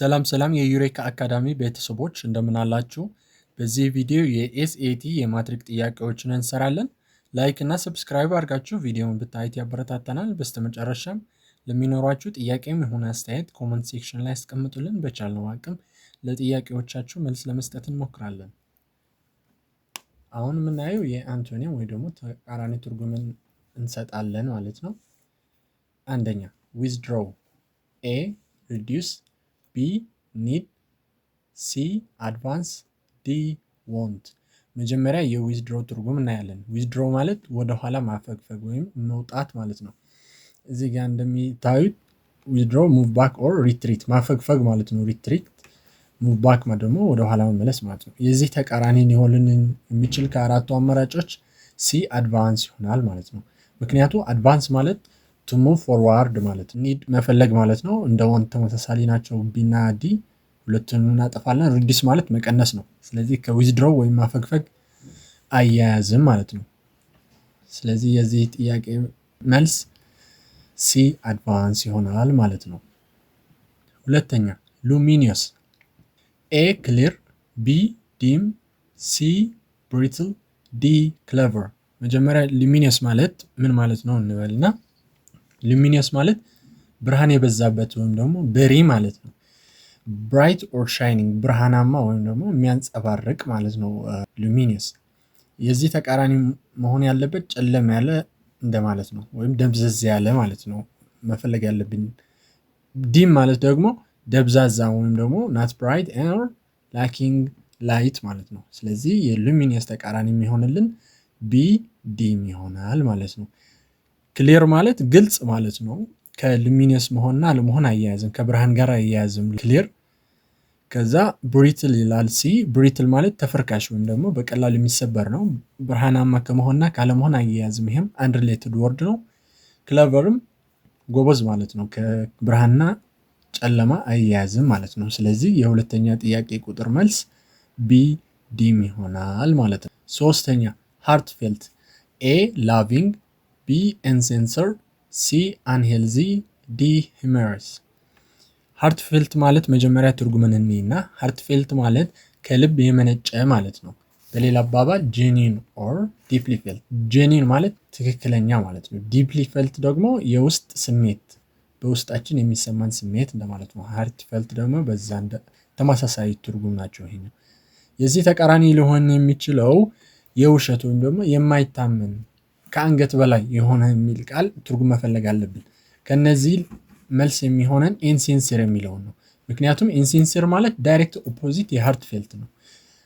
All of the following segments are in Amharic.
ሰላም ሰላም የዩሬካ አካዳሚ ቤተሰቦች፣ እንደምን አላችሁ? በዚህ ቪዲዮ የ SAT የማትሪክ ጥያቄዎችን እንሰራለን። Like እና subscribe አድርጋችሁ ቪዲዮውን ብታዩት ያበረታታናል። በስተመጨረሻም ለሚኖሯችሁ ጥያቄም ይሁን አስተያየት comment section ላይ አስቀምጡልን። በቻልነው አቅም ለጥያቄዎቻችሁ መልስ ለመስጠት እንሞክራለን። አሁን የምናየው የ antonym ወይ ደግሞ ተቃራኒ ትርጉምን እንሰጣለን ማለት ነው። አንደኛ withdraw፣ A reduce፣ B need፣ C advance፣ D want። መጀመሪያ የ withdraw ትርጉም እናያለን። Withdraw ማለት ወደኋላ ማፈግፈግ ወይም መውጣት ማለት ነው። እዚህ ጋር እንደሚታዩት withdraw move back or retreat፣ ማፈግፈግ ማለት ነው። Retreat move back ደግሞ ወደኋላ መመለስ ማለት ነው። የዚህ ተቃራኒ ሊሆንልን የሚችል ከአራቱ አማራጮች C advance ይሆናል ማለት ነው። ምክንያቱ advance ማለት to move forward ማለት፣ need መፈለግ ማለት ነው። እንደ want ተመሳሳሊ ናቸው B ና D፣ ሁለቱን እናጠፋለን። Reduce ማለት መቀነስ ነው። ስለዚህ ከ withdraw ወይም ማፈግፈግ አያያዝም ማለት ነው። ስለዚህ የዚህ ጥያቄ መልስ C advance ይሆናል ማለት ነው። ሁለተኛ luminous፣ A clear፣ B dim፣ C brittle፣ D clever። መጀመሪያ luminous ማለት ምን ማለት ነው እንበልና luminous ማለት ብርሃን የበዛበት ወይም ደግሞ በሪ ማለት ነው። Bright or shining፣ ብርሃናማ ወይም ደግሞ የሚያንጸባርቅ ማለት ነው luminous። የዚህ ተቃራኒ መሆን ያለበት ጨለም ያለ እንደማለት ነው፣ ወይም ደብዘዝ ያለ ማለት ነው መፈለግ ያለብን። Dim ማለት ደግሞ ደብዛዛ ወይም ደግሞ not bright or lacking light ማለት ነው። ስለዚህ የ luminous ተቃራኒ የሚሆንልን B dim ይሆናል ማለት ነው። Clear ማለት ግልጽ ማለት ነው። ከ luminous መሆንና አለመሆን አያያዝም፣ ከብርሃን ጋር አያያዝም clear። ከዛ brittle ይላል C። Brittle ማለት ተፈርካሽ ወይም ደግሞ በቀላሉ የሚሰበር ነው። ብርሃናማ ከመሆንና ካለመሆን አያያዝም። ይሄም unrelated word ነው። Clever ም ጎበዝ ማለት ነው። ከብርሃንና ጨለማ አያያዝም ማለት ነው። ስለዚህ የሁለተኛ ጥያቄ ቁጥር መልስ B dim ይሆናል ማለት ነው። ሶስተኛ heartfelt፣ A loving፣ B insincere፣ C unhealthy፣ D humorous። Heartfelt ማለት መጀመሪያ ትርጉምን እንይና heartfelt ማለት ከልብ የመነጨ ማለት ነው። በሌላ አባባል genuine or deeply felt። Genuine ማለት ትክክለኛ ማለት ነው። Deeply felt ደግሞ የውስጥ ስሜት፣ በውስጣችን የሚሰማን ስሜት እንደማለት ነው። Heartfelt ደግሞ በዛ ተመሳሳይ ትርጉም ናቸው። ይሄኛው የዚህ ተቃራኒ ሊሆን የሚችለው የውሸት ወይም ደግሞ የማይታመን፣ ከአንገት በላይ የሆነ የሚል ቃል ትርጉም መፈለግ አለብን። ከነዚህ መልስ የሚሆነን insincere የሚለውን ነው። ምክንያቱም insincere ማለት direct opposite የ heartfelt ነው።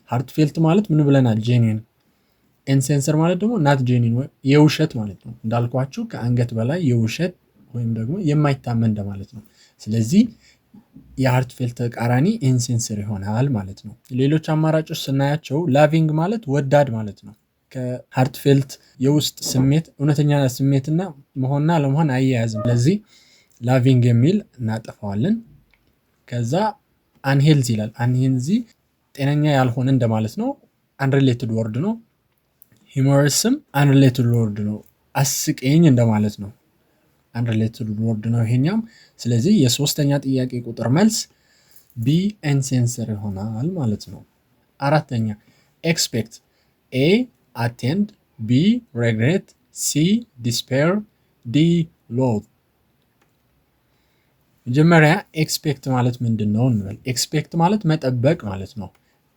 Heartfelt ማለት ምን ብለናል? Genuine። Insincere ማለት ደግሞ not genuine፣ የውሸት ማለት ነው። እንዳልኳችሁ ከአንገት በላይ፣ የውሸት ወይም ደግሞ የማይታመን እንደማለት ነው። ስለዚህ የ heartfelt ተቃራኒ insincere ይሆናል ማለት ነው። ሌሎች አማራጮች ስናያቸው loving ማለት ወዳድ ማለት ነው። ከ heartfelt የውስጥ ስሜት፣ እውነተኛ ስሜትና መሆንና አለመሆን አያያዝም። ስለዚህ loving የሚል እናጠፋዋለን። ከዛ unhealthy ይላል። Unhealthy ጤነኛ ያልሆነ እንደማለት ነው። Unrelated word ነው። Humorous ም unrelated word ነው። አስቂኝ እንደማለት ነው። Unrelated word ነው ይሄኛውም። ስለዚህ የሶስተኛ ጥያቄ ቁጥር መልስ B insincere ይሆናል ማለት ነው። አራተኛ expect፣ A attend፣ B regret፣ C despair፣ D loathe። መጀመሪያ expect ማለት ምንድን ነው እንበል። Expect ማለት መጠበቅ ማለት ነው።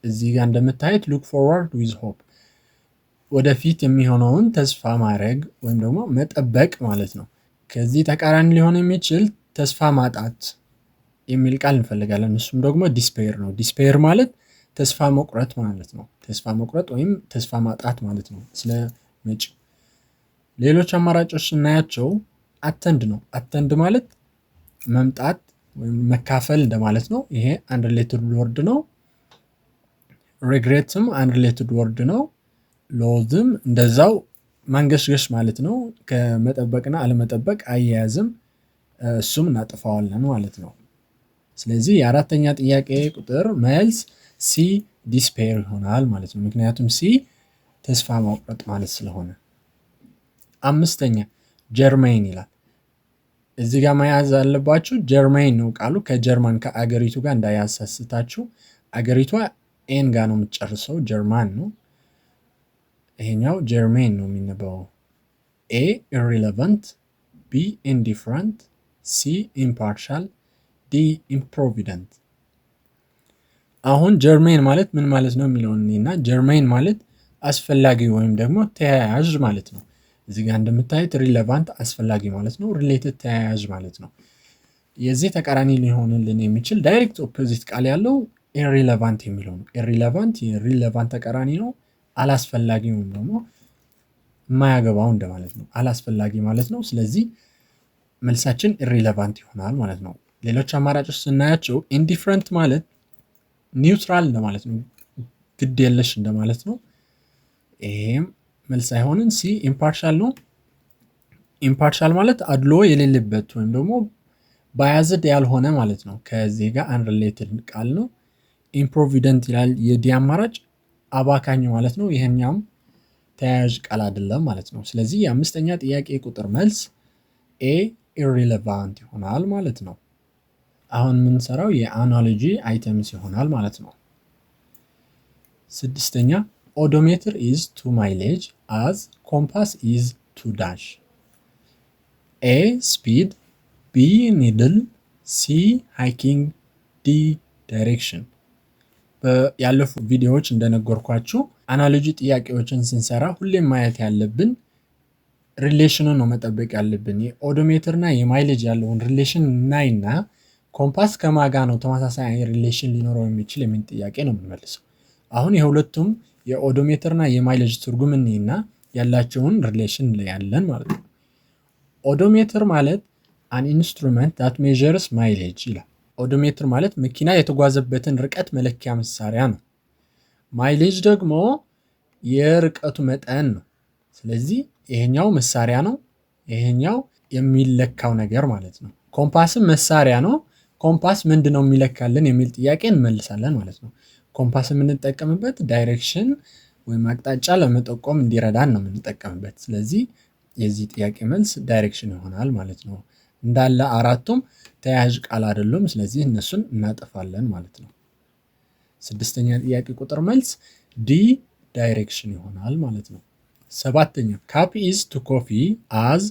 እዚህ ጋር እንደምታዩት look forward with hope፣ ወደፊት የሚሆነውን ተስፋ ማድረግ ወይም ደግሞ መጠበቅ ማለት ነው። ከዚህ ተቃራኒ ሊሆን የሚችል ተስፋ ማጣት የሚል ቃል እንፈልጋለን። እሱም ደግሞ despair ነው። Despair ማለት ተስፋ መቁረጥ ማለት ነው። ተስፋ መቁረጥ ወይም ተስፋ ማጣት ማለት ነው። ስለ መጪው ሌሎች አማራጮች ስናያቸው attend ነው። Attend ማለት መምጣት ወይም መካፈል እንደማለት ነው። ይሄ unrelated word ነው። Regret ም unrelated word ነው። Loathe ም እንደዛው ማንገሽገሽ ማለት ነው። ከመጠበቅና አለመጠበቅ አያያዝም፣ እሱም እናጥፈዋለን ማለት ነው። ስለዚህ የአራተኛ ጥያቄ ቁጥር መልስ C despair ይሆናል ማለት ነው። ምክንያቱም C ተስፋ መቁረጥ ማለት ስለሆነ። አምስተኛ germane ይላል። እዚህ ጋር መያዝ ያለባችሁ germane ነው ቃሉ፣ ከጀርመን ከአገሪቱ ጋር እንዳያሳስታችሁ። አገሪቷ N ጋር ነው የምትጨርሰው፣ ጀርማን ነው። ይሄኛው germane ነው የሚነበበው። A irrelevant፣ B indifferent፣ C impartial፣ D improvident። አሁን germane ማለት ምን ማለት ነው የሚለውን እና germane ማለት አስፈላጊ ወይም ደግሞ ተያያዥ ማለት ነው። እዚህ ጋር እንደምታዩት relevant አስፈላጊ ማለት ነው። Related ተያያዥ ማለት ነው። የዚህ ተቃራኒ ሊሆንልን የሚችል direct opposite ቃል ያለው irrelevant የሚለው ነው። Irrelevant የ relevant ተቃራኒ ነው። አላስፈላጊ ወይም ደግሞ የማያገባው እንደማለት ነው። አላስፈላጊ ማለት ነው። ስለዚህ መልሳችን irrelevant ይሆናል ማለት ነው። ሌሎች አማራጮች ስናያቸው indifferent ማለት neutral እንደማለት ነው። ግድ የለሽ እንደማለት ነው። ይሄም መልስ አይሆንም። C impartial ነው። Impartial ማለት አድሎ የሌለበት ወይም ደግሞ biased ያልሆነ ማለት ነው። ከዚህ ጋር unrelated ቃል ነው። Improvident ይላል የ D አማራጭ፣ አባካኝ ማለት ነው። ይሄኛውም ተያያዥ ቃል አይደለም ማለት ነው። ስለዚህ የአምስተኛ ጥያቄ ቁጥር መልስ A irrelevant ይሆናል ማለት ነው። አሁን የምንሰራው የ analogy items ይሆናል ማለት ነው። ስድስተኛ፣ odometer is to mileage as compass is to dash። A speed፣ B needle፣ C hiking፣ D direction። ያለፉ ቪዲዮዎች እንደነገርኳችሁ analogy ጥያቄዎችን ስንሰራ ሁሌም ማየት ያለብን relation ኑን ነው መጠበቅ ያለብን። የ odometer እና የ mileage ያለውን relation እናይና ኮምፓስ ከማጋ ነው ተመሳሳይ relation ሊኖረው የሚችል የሚል ጥያቄ ነው የምንመልሰው። አሁን የሁለቱም የ odometer እና የ mileage ትርጉም እንይና ያላቸውን relation እንለያለን ማለት ነው። Odometer ማለት an instrument that measures mileage ይላል። Odometer ማለት መኪና የተጓዘበትን ርቀት መለኪያ መሳሪያ ነው። Mileage ደግሞ የርቀቱ መጠን ነው። ስለዚህ ይሄኛው መሳሪያ ነው፣ ይሄኛው የሚለካው ነገር ማለት ነው። ኮምፓስም መሳሪያ ነው። ኮምፓስ ምንድነው የሚለካልን የሚል ጥያቄ እንመልሳለን ማለት ነው። ኮምፓስ የምንጠቀምበት direction ወይም አቅጣጫ ለመጠቆም እንዲረዳን ነው የምንጠቀምበት። ስለዚህ የዚህ ጥያቄ መልስ direction ይሆናል ማለት ነው። እንዳለ አራቱም ተያያዥ ቃል አይደሉም። ስለዚህ እነሱን እናጠፋለን ማለት ነው። ስድስተኛ ጥያቄ ቁጥር መልስ D direction ይሆናል ማለት ነው። ሰባተኛ፣ cup is to coffee as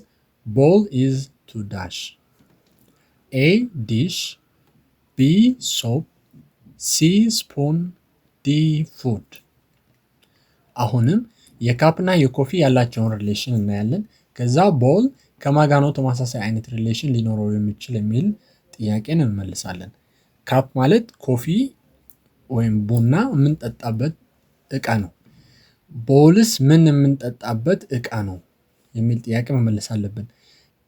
bowl is to dash። A dish፣ B soup፣ C spoon፣ D food። አሁንም የ cup ና የ coffee ያላቸውን relation እናያለን። ከዛ bowl ከማጋ ነው ተመሳሳይ አይነት relation ሊኖረው የሚችል የሚል ጥያቄን እንመልሳለን። Cup ማለት coffee ወይም ቡና የምንጠጣበት እቃ ነው። Bowl ስ ምን የምንጠጣበት እቃ ነው የሚል ጥያቄ መመለስ አለብን።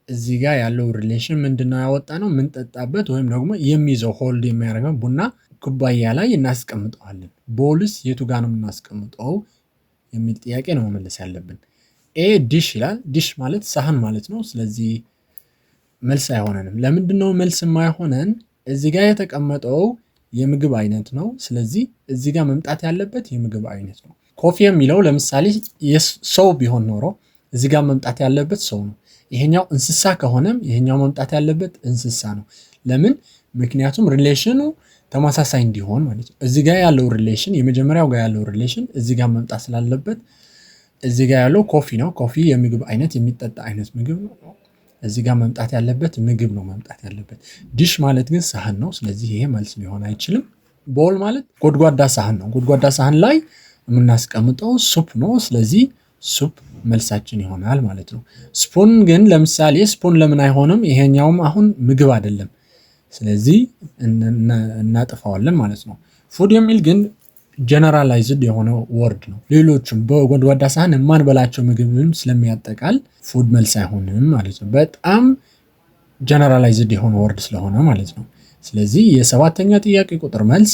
እዚህ ጋር ያለው relation ምንድነው ያወጣነው፣ የምንጠጣበት ወይም ደግሞ የሚይዘው፣ hold የሚያደርገው ቡና ኩባያ ላይ እናስቀምጠዋለን። Bowl ስ የቱ ጋር ነው የምናስቀምጠው የሚል ጥያቄ ነው መመለስ ያለብን። A dish ይላል። ዲሽ ማለት ሳህን ማለት ነው። ስለዚህ መልስ አይሆነንም። ለምንድነው መልስ የማይሆነን? እዚህ ጋር የተቀመጠው የምግብ አይነት ነው። ስለዚህ እዚህ ጋር መምጣት ያለበት የምግብ አይነት ነው። Coffee የሚለው ለምሳሌ ሰው ቢሆን ኖሮ እዚህ ጋር መምጣት ያለበት ሰው ነው። ይሄኛው እንስሳ ከሆነም ይሄኛው መምጣት ያለበት እንስሳ ነው። ለምን? ምክንያቱም relation ኑ ተመሳሳይ እንዲሆን ማለት ነው። እዚህ ጋር ያለው relation፣ የመጀመሪያው ጋር ያለው relation እዚህ ጋር መምጣት ስላለበት እዚህ ጋር ያለው coffee ነው። Coffee የምግብ አይነት፣ የሚጠጣ አይነት ምግብ ነው። እዚህ ጋር መምጣት ያለበት ምግብ ነው መምጣት ያለበት። ዲሽ ማለት ግን ሳህን ነው። ስለዚህ ይሄ መልስ ሊሆን አይችልም። Bowl ማለት ጎድጓዳ ሳህን ነው። ጎድጓዳ ሳህን ላይ የምናስቀምጠው soup ነው። ስለዚህ soup መልሳችን ይሆናል ማለት ነው። Spoon ግን ለምሳሌ spoon ለምን አይሆንም? ይሄኛውም አሁን ምግብ አይደለም። ስለዚህ እናጥፈዋለን ማለት ነው። Food የሚል ግን generalized የሆነ word ነው። ሌሎችም በጎድጓዳ ሳህን የማንበላቸው ምግብም ስለሚያጠቃል food መልስ አይሆንም ማለት ነው። በጣም generalized የሆነ word ስለሆነ ማለት ነው። ስለዚህ የሰባተኛ ጥያቄ ቁጥር መልስ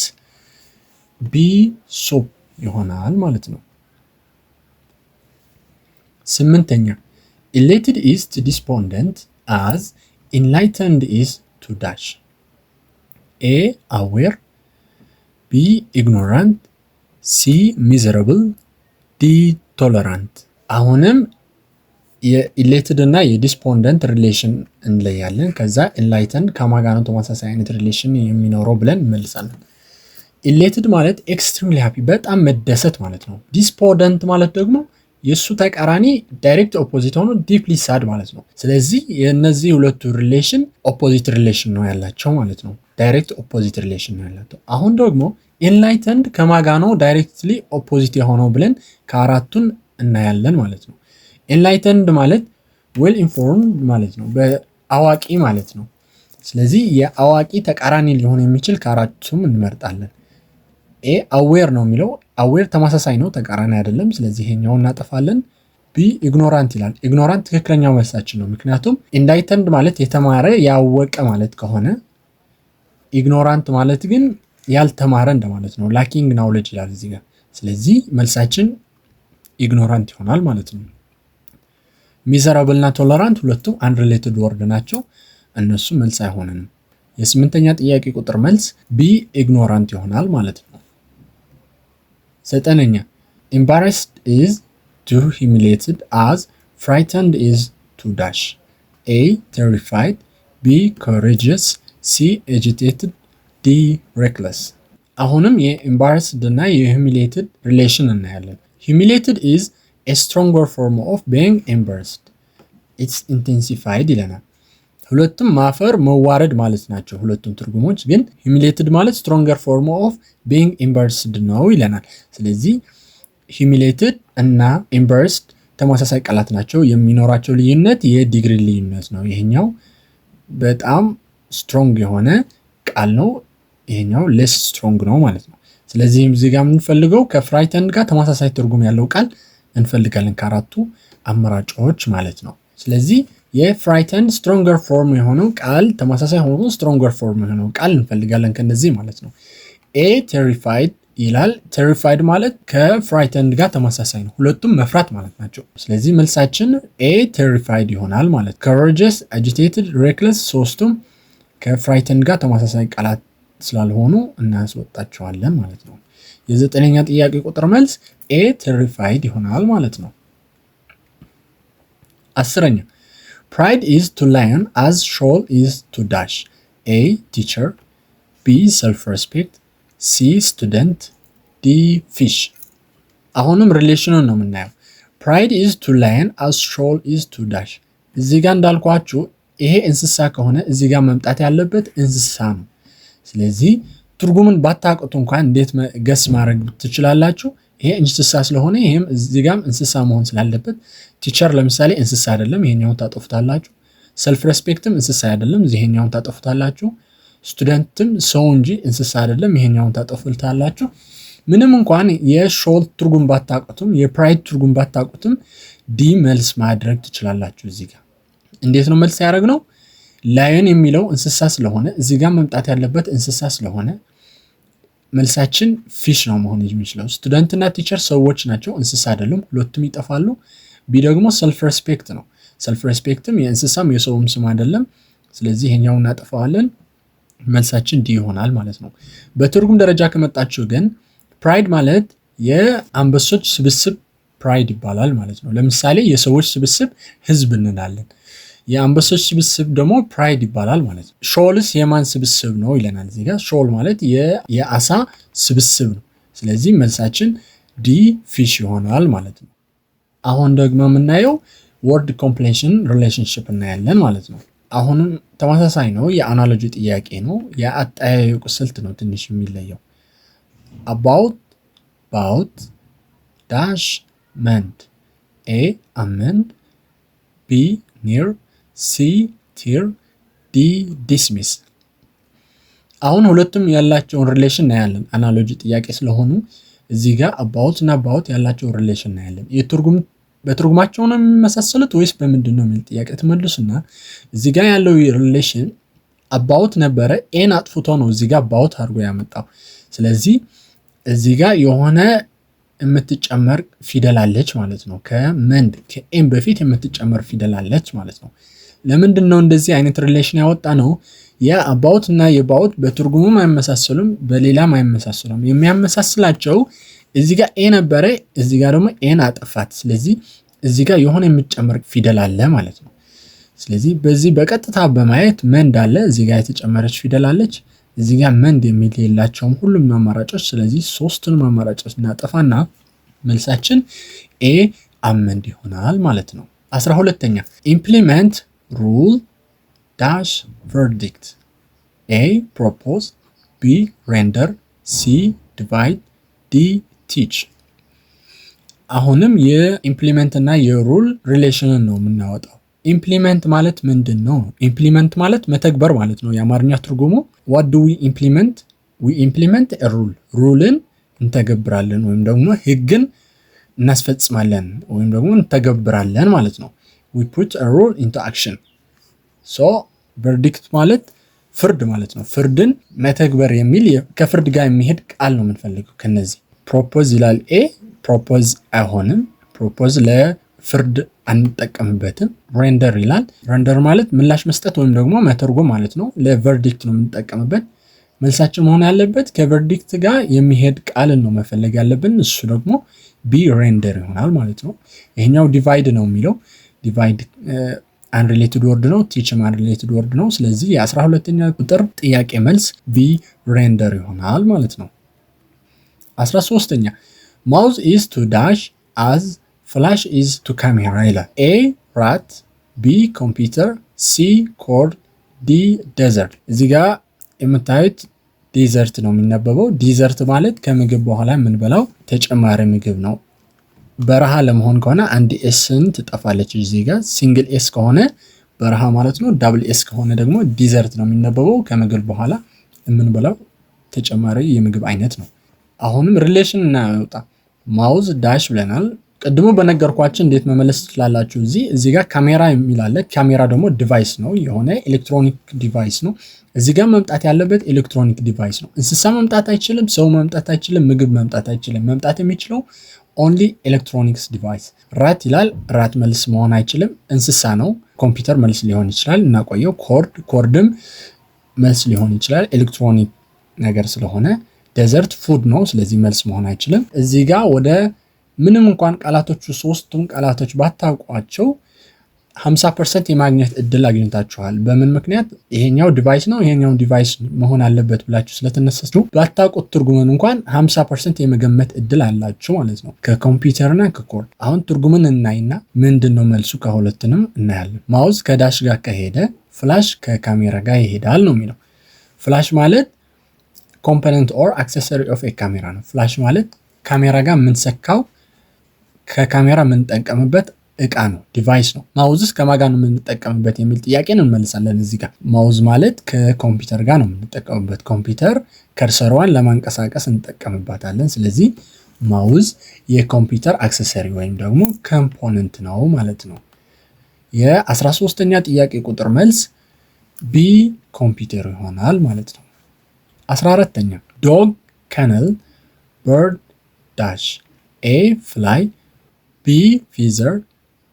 B soup ይሆናል ማለት ነው። ስምንተኛ፣ elated is to despondent as enlightened is to dash። A aware፣ B ignorant፣ C miserable፣ D tolerant። አሁንም የ elated እና የ despondent relation እንለያለን። ከዛ enlightened ከማን ጋር ነው ተመሳሳይ አይነት relation የሚኖረው ብለን እንመልሳለን። Elated ማለት extremely happy፣ በጣም መደሰት ማለት ነው። Despondent ማለት ደግሞ የእሱ ተቃራኒ፣ direct opposite ሆኖ deeply sad ማለት ነው። ስለዚህ የእነዚህ ሁለቱ relation opposite relation ነው ያላቸው ማለት ነው። Direct opposite relation ነው ያላቸው። አሁን ደግሞ enlightened ከማን ጋ ነው directly opposite የሆነው ብለን ከአራቱን እናያለን ማለት ነው። Enlightened ማለት well informed ማለት ነው፣ በአዋቂ ማለት ነው። ስለዚህ የአዋቂ ተቃራኒ ሊሆን የሚችል ከአራቱም እንመርጣለን። A aware ነው የሚለው፣ aware ተመሳሳይ ነው፣ ተቃራኒ አይደለም። ስለዚህ ይሄኛውን እናጠፋለን። B ignorant ይላል። Ignorant ትክክለኛው መልሳችን ነው። ምክንያቱም enlightened ማለት የተማረ፣ ያወቀ ማለት ከሆነ ignorant ማለት ግን ያልተማረ እንደማለት ነው። Lacking knowledge ይላል እዚህ ጋር። ስለዚህ መልሳችን ignorant ይሆናል ማለት ነው። Miserable እና tolerant ሁለቱም unrelated word ናቸው። እነሱ መልስ አይሆንንም። የስምንተኛ ጥያቄ ቁጥር መልስ B ignorant ይሆናል ማለት ነው። ዘጠነኛ፣ embarrassed is to humiliated as frightened is to dash. A terrified፣ B courageous፣ C agitated፣ D reckless። አሁንም የ embarrassed እና የ humiliated relation እናያለን። Humiliated is a stronger form of being embarrassed, it's intensified ይለናል። ሁለቱም ማፈር፣ መዋረድ ማለት ናቸው። ሁለቱም ትርጉሞች ግን humiliated ማለት stronger form of being embarrassed ነው ይለናል። ስለዚህ humiliated እና embarrassed ተመሳሳይ ቃላት ናቸው። የሚኖራቸው ልዩነት የዲግሪ ልዩነት ነው። ይሄኛው በጣም strong የሆነ ቃል ነው፣ ይሄኛው less strong ነው ማለት ነው። ስለዚህ እዚህ ጋር የምንፈልገው ከ frightened ጋር ተመሳሳይ ትርጉም ያለው ቃል እንፈልጋለን ከአራቱ አማራጮች ማለት ነው። ስለዚህ የ frightened stronger form የሆነው ቃል፣ ተመሳሳይ ሆኖ stronger form የሆነው ቃል እንፈልጋለን ከነዚህ ማለት ነው። A terrified ይላል። Terrified ማለት ከ frightened ጋር ተመሳሳይ ነው። ሁለቱም መፍራት ማለት ናቸው። ስለዚህ መልሳችን A terrified ይሆናል ማለት። Courageous፣ agitated፣ reckless ሶስቱም ከ frightened ጋር ተመሳሳይ ቃላት ስላልሆኑ እናስወጣቸዋለን ማለት ነው። የዘጠነኛ ጥያቄ ቁጥር መልስ A terrified ይሆናል ማለት ነው። አስረኛ፣ pride is to lion as shoal is to dash. A teacher፣ B self respect፣ C student፣ D fish። አሁንም relation ኑን ነው የምናየው። Pride is to lion as shoal is to dash። እዚህ ጋር እንዳልኳችሁ ይሄ እንስሳ ከሆነ እዚህ ጋር መምጣት ያለበት እንስሳ ነው። ስለዚህ ትርጉምን ባታውቁት እንኳን እንዴት guess ማድረግ ትችላላችሁ? ይሄ እንስሳ ስለሆነ ይሄም እዚህ ጋም እንስሳ መሆን ስላለበት teacher ለምሳሌ እንስሳ አይደለም፣ ይሄኛውን ታጠፉታላችሁ። Self respect ም እንስሳ አይደለም፣ ይሄኛውን ታጠፉታላችሁ። Student ም ሰው እንጂ እንስሳ አይደለም፣ ይሄኛውን ታጠፉታላችሁ። ምንም እንኳን የ shoal ትርጉም ባታውቁትም፣ የ pride ትርጉም ባታውቁትም D መልስ ማድረግ ትችላላችሁ። እዚህ ጋር እንዴት ነው መልስ ያደረግነው? Lion የሚለው እንስሳ ስለሆነ እዚህ ጋር መምጣት ያለበት እንስሳ ስለሆነ መልሳችን fish ነው መሆን የሚችለው። Student እና teacher ሰዎች ናቸው፣ እንስሳ አይደሉም። ሁለቱም ይጠፋሉ። B ደግሞ self respect ነው። Self respect ም የእንስሳም የሰውም ስም አይደለም። ስለዚህ ይሄኛውን እናጠፋዋለን። መልሳችን D ይሆናል ማለት ነው። በትርጉም ደረጃ ከመጣችሁ ግን pride ማለት የአንበሶች ስብስብ pride ይባላል ማለት ነው። ለምሳሌ የሰዎች ስብስብ ህዝብ እንላለን። የአንበሶች ስብስብ ደግሞ pride ይባላል ማለት ነው። Shoal ስ የማን ስብስብ ነው ይለናል እዚህ ጋር። Shoal ማለት የአሳ ስብስብ ነው። ስለዚህ መልሳችን D fish ይሆናል ማለት ነው። አሁን ደግሞ የምናየው word completion relationship እናያለን ማለት ነው። አሁንም ተመሳሳይ ነው። የ analogy ጥያቄ ነው። የአጠያየቁ ስልት ነው ትንሽ የሚለየው። About bout dash mend. A amend፣ B near፣ C tear፣ D dismiss። አሁን ሁለቱም ያላቸውን relation እናያለን። Analogy ጥያቄ ስለሆኑ እዚህ ጋር about እና bout ያላቸውን relation እናያለን። የትርጉም በትርጉማቸው ነው የሚመሳሰሉት ወይስ በምንድን ነው የሚል ጥያቄ ትመልሱና እዚህ ጋር ያለው relation about ነበረ፣ A ን አጥፍቶ ነው እዚህ ጋር bout አድርጎ ያመጣው። ስለዚህ እዚህ ጋር የሆነ የምትጨመር ፊደል አለች ማለት ነው። ከ mend ከ M በፊት የምትጨመር ፊደል አለች ማለት ነው። ለምንድን ነው እንደዚህ አይነት relation ያወጣነው? የ about እና የ bout በትርጉሙም አይመሳሰሉም፣ በሌላም አይመሳሰሉም። የሚያመሳስላቸው እዚህ ጋር A ነበረ፣ እዚህ ጋር ደግሞ A ን አጠፋት። ስለዚህ እዚህ ጋር የምትጨመር ፊደል አለች ማለት ነው። እዚህ ጋር የሆነ የሚጨመር ፊደል አለ ማለት ነው። ስለዚህ በዚህ በቀጥታ በማየት mend አለ፣ እዚህ ጋር የተጨመረች ፊደል አለች። እዚህ ጋር mend የሚል የላቸውም ሁሉም አማራጮች። ስለዚህ ሶስቱንም አማራጮች እናጠፋና መልሳችን A amend ይሆናል ማለት ነው። 12ኛ፣ implement rule dash verdict። A propose፣ B render፣ C divide፣ D teach። አሁንም የ implement እና የ rule relation ን ነው የምናወጣው። Implement ማለት ምንድን ነው? Implement ማለት መተግበር ማለት ነው። የአማርኛ ትርጉሙ what do we implement? We implement rule። Rule ን እንተገብራለን ወይም ደግሞ ህግን እናስፈጽማለን ወይም ደግሞ እንተገብራለን ማለት ነው። We put rule into action። So verdict ማለት ፍርድ ማለት ነው። ፍርድን መተግበር የሚል ከፍርድ ጋር የሚሄድ ቃል ነው የምንፈልገው። ከነዚህ propose ይላል A። Propose አይሆንም። Propose ለፍርድ አንጠቀምበትም። Render ይላል። Render ማለት ምላሽ መስጠት ወይም ደግሞ መተርጎም ማለት ነው። ለ verdict ነው የምንጠቀምበት። መልሳችን መሆን ያለበት ከ verdict ጋር የሚሄድ ቃልን ነው መፈለግ ያለብን። እሱ ደግሞ B render ይሆናል ማለት ነው። ይሄኛው divide ነው የሚለው፣ divide unrelated word ነው። Teach ም unrelated word ነው። ስለዚህ የ12ኛ ቁጥር ጥያቄ መልስ B render ይሆናል ማለት ነው። 13ኛ፣ mouse is to dash as flash is to camera ይላል። A rat፣ B computer፣ C cord፣ D desert። እዚህ ጋር የምታዩት dessert ነው የሚነበበው። Dessert ማለት ከምግብ በኋላ የምንበላው ተጨማሪ ምግብ ነው። በረሃ ለመሆን ከሆነ አንድ S ን ትጠፋለች እዚህ ጋር። Single S ከሆነ በረሃ ማለት ነው። Double S ከሆነ ደግሞ dessert ነው የሚነበበው። ከምግብ በኋላ የምንበላው ተጨማሪ የምግብ አይነት ነው። አሁንም relation እናውጣ። Mouse dash ብለናል። ቅድሙ በነገርኳችሁ እንዴት መመለስ ትችላላችሁ። እዚህ ጋር ካሜራ የሚል አለ። ካሜራ ደግሞ device ነው፣ የሆነ electronic device ነው። እዚህ ጋር መምጣት ያለበት electronic device ነው። እንስሳ መምጣት አይችልም፣ ሰው መምጣት አይችልም፣ ምግብ መምጣት አይችልም። መምጣት የሚችለው only electronics device። Rat ይላል። Rat መልስ መሆን አይችልም፣ እንስሳ ነው። ኮምፒውተር መልስ ሊሆን ይችላል፣ እናቆየው። Cord፣ cord ም መልስ ሊሆን ይችላል፣ ኤሌክትሮኒክ ነገር ስለሆነ። Dessert food ነው፣ ስለዚህ መልስ መሆን አይችልም። እዚህ ጋር ወደ ምንም እንኳን ቃላቶቹ ሶስቱም ቃላቶች ባታውቋቸው 50% የማግኘት እድል አግኝታችኋል። በምን ምክንያት? ይሄኛው device ነው፣ ይሄኛው device መሆን አለበት ብላችሁ ስለተነሳችሁ ባታውቁት ትርጉምን እንኳን 50% የመገመት እድል አላችሁ ማለት ነው። ከኮምፒውተር እና ከ cord አሁን ትርጉምን እናይና ምንድን ነው መልሱ ከሁለቱንም እናያለን። Mouse ከ dash ጋር ከሄደ flash ከካሜራ ጋር ይሄዳል ነው የሚለው። Flash ማለት component or accessory of a camera ነው። Flash ማለት ካሜራ ጋር የምንሰካው፣ ከካሜራ የምንጠቀምበት እቃ ነው፣ device ነው። Mouse ስ ከማን ጋር ነው የምንጠቀምበት የሚል ጥያቄን እንመልሳለን። እዚህ ጋር mouse ማለት ከኮምፒውተር ጋር ነው የምንጠቀምበት። ኮምፒውተር cursor ዋን ለማንቀሳቀስ እንጠቀምባታለን። ስለዚህ mouse የኮምፒውተር accessory ወይም ደግሞ component ነው ማለት ነው። የ13ኛ ጥያቄ ቁጥር መልስ B ኮምፒውተር ይሆናል ማለት ነው። 14ኛ፣ dog kennel bird dash። A fly፣ B feather፣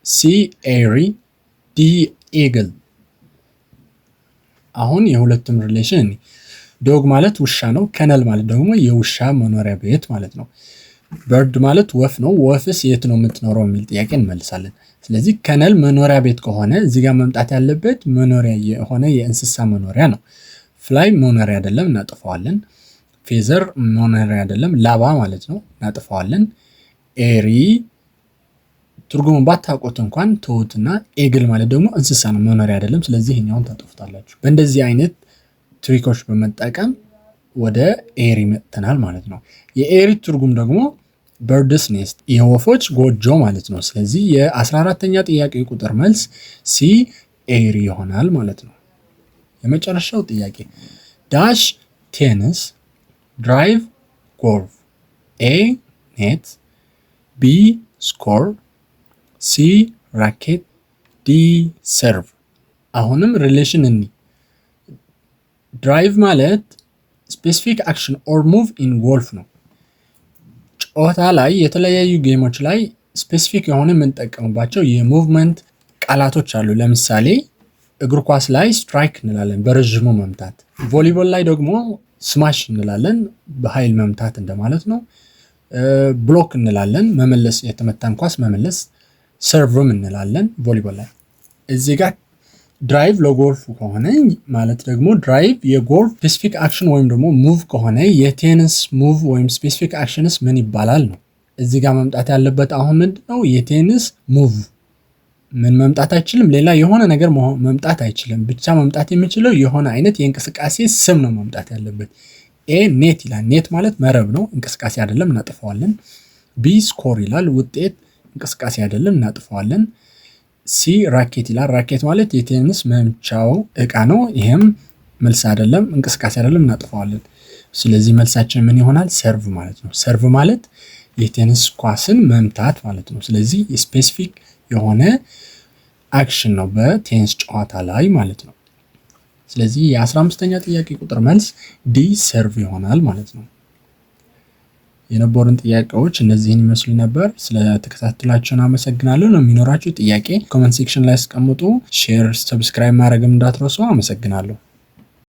C eyrie፣ D eagle። አሁን የሁለቱም relation እኔ dog ማለት ውሻ ነው። Kennel ማለት ደግሞ የውሻ መኖሪያ ቤት ማለት ነው። Bird ማለት ወፍ ነው። ወፍስ የት ነው የምትኖረው የሚል ጥያቄ እንመልሳለን። ስለዚህ kennel መኖሪያ ቤት ከሆነ እዚህ ጋር መምጣት ያለበት መኖሪያ የሆነ የእንስሳ መኖሪያ ነው። Fly መኖሪያ አይደለም፣ እናጥፈዋለን። Feather መኖሪያ አይደለም፣ ላባ ማለት ነው፣ እናጥፈዋለን። Eyrie ትርጉሙን ባታውቁት እንኳን ተዉትና eagle ማለት ደግሞ እንስሳ ነው፣ መኖሪያ አይደለም። ስለዚህ ይሄኛውን ታጠፉታላችሁ። በእንደዚህ አይነት trick ኦች በመጠቀም ወደ eyrie መጥተናል ማለት ነው። የ eyrie ትርጉም ደግሞ bird's nest፣ የወፎች ጎጆ ማለት ነው። ስለዚህ የ14ተኛ ጥያቄ ቁጥር መልስ C eyrie ይሆናል ማለት ነው። የመጨረሻው ጥያቄ፣ dash tennis drive golf። A net፣ B score፣ C racket፣ D serve። አሁንም relation እኒ drive ማለት specific action or move in golf ነው። ጨዋታ ላይ የተለያዩ game ኦች ላይ specific የሆነ የምንጠቀምባቸው የ movement ቃላቶች አሉ። ለምሳሌ እግር ኳስ ላይ strike እንላለን፣ በረዥሙ መምታት። ቮሊቦል ላይ ደግሞ smash እንላለን፣ በኃይል መምታት እንደማለት ነው። Block እንላለን፣ መመለስ፣ የተመታን ኳስ መመለስ። Serve ም እንላለን ቮሊቦል ላይ። እዚህ ጋር drive ለጎልፍ ከሆነ፣ ማለት ደግሞ drive የጎልፍ specific action ወይም ደግሞ move ከሆነ፣ የቴኒስ move ወይም specific actions ምን ይባላል ነው። እዚህ ጋር መምጣት ያለበት አሁን ምንድን ነው? የቴኒስ move ምን መምጣት አይችልም። ሌላ የሆነ ነገር መምጣት አይችልም። ብቻ መምጣት የሚችለው የሆነ አይነት የእንቅስቃሴ ስም ነው መምጣት ያለበት። A net ይላል። Net ማለት መረብ ነው፣ እንቅስቃሴ አይደለም፣ እናጥፈዋለን። B score ይላል፣ ውጤት፣ እንቅስቃሴ አይደለም፣ እናጥፈዋለን። C racket ይላል። Racket ማለት የቴኒስ መምቻው እቃ ነው። ይሄም መልስ አይደለም፣ እንቅስቃሴ አይደለም፣ እናጥፈዋለን። ስለዚህ መልሳችን ምን ይሆናል? Serve ማለት ነው። Serve ማለት የቴኒስ ኳስን መምታት ማለት ነው። ስለዚህ specific የሆነ action ነው በቴኒስ ጨዋታ ላይ ማለት ነው። ስለዚህ የ15ኛ ጥያቄ ቁጥር መልስ D serve ይሆናል ማለት ነው። የነበሩን ጥያቄዎች እነዚህን ይመስሉ ነበር። ስለተከታተላችሁን አመሰግናለሁ። ለሚኖራችሁ ጥያቄ comment section ላይ አስቀምጡ። Share፣ subscribe ማድረግም እንዳትረሱ። አመሰግናለሁ።